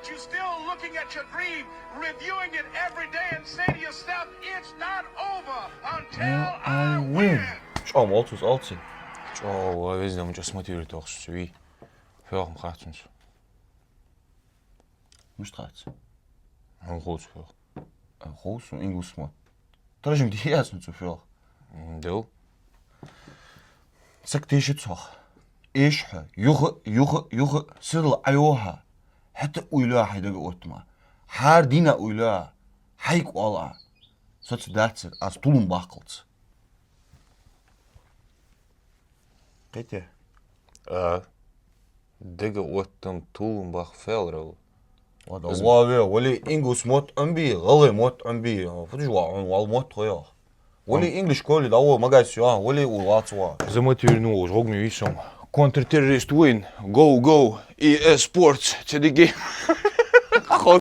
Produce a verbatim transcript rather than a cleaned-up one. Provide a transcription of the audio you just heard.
You're still looking at your dream, reviewing it every day, and say to yourself, "It's not over until I win." Чӏоагӏа молодец, алци. Чӏоагӏа везде муча смотрели тохсу ви. Фёхм хацунс. Мишта хац? Хьун хулц фёх. Хулц, ну, ингус мо. Таржам деш яц цу фёх. Дел. Саг тешац хьох. Эш хьо, юха, юха, юха, сирла айоха. ХӀаьта уйла хьай дага оттама. Хьар дина уйла. Хьай кӏола. Соц дацар, аз тулум баккхалц. Кхете? А. Дега оттам тулум бах фелрал. Вада, ваве, вали ингус мотт амби, гъалай мотт амби. Фудж ва, он вал мотт хоях. Вали English школе да, о, магайс ё, вали у лац ва. Заматирну уж гогми висом. Контртеррорист win. Go, go. E A Sports. To the game.